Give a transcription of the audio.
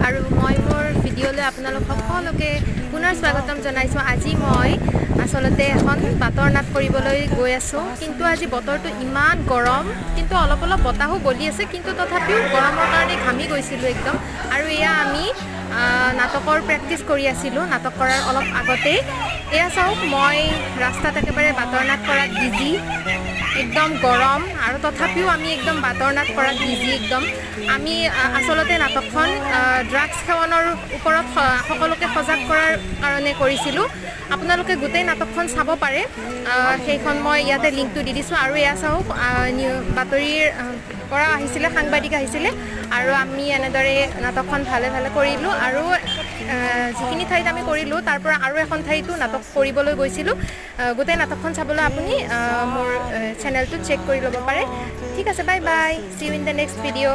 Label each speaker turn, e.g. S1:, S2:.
S1: আৰু মই মোৰ ভিডিঅ'লৈ আপোনালোক সকলোকে পুনৰ স্বাগতম জনাইছোঁ। আজি মই আচলতে এখন বাটৰ নাট কৰিবলৈ গৈ আছোঁ। কিন্তু আজি বতৰটো ইমান গৰম, কিন্তু অলপ অলপ বতাহো বলি আছে, কিন্তু তথাপিও গৰমৰ কাৰণে ঘামি গৈছিলোঁ একদম। আৰু এয়া আমি নাটকৰ প্ৰেক্টিচ কৰি আছিলোঁ নাটক কৰাৰ অলপ আগতেই। এয়া চাওক, মই ৰাস্তাত একেবাৰে বাটৰ নাট কৰাত বিজি। একদম গৰম আৰু তথাপিও আমি একদম বাটৰ নাট কৰাত বিজি একদম। আমি আচলতে নাটকখন ড্ৰাগছ সেৱনৰ ওপৰত সকলোকে সজাগ কৰাৰ কাৰণে কৰিছিলোঁ। আপোনালোকে গোটেই নাটকখন চাব পাৰে। সেইখন মই ইয়াতে লিংকটো দি দিছোঁ। আৰু এয়া চাওক, বাতৰিৰ পৰা আহিছিলে, সাংবাদিক আহিছিলে আৰু আমি এনেদৰে নাটকখন ভালে ভালে কৰিলোঁ। আৰু যিখিনি ঠাইত আমি কৰিলোঁ, তাৰ পৰা আৰু এখন ঠাইতো নাটক কৰিবলৈ গৈছিলোঁ। গোটেই নাটকখন চাবলৈ আপুনি মোৰ চেনেলটো চেক কৰি ল'ব পাৰে। ঠিক আছে, bye bye, see you in the next video.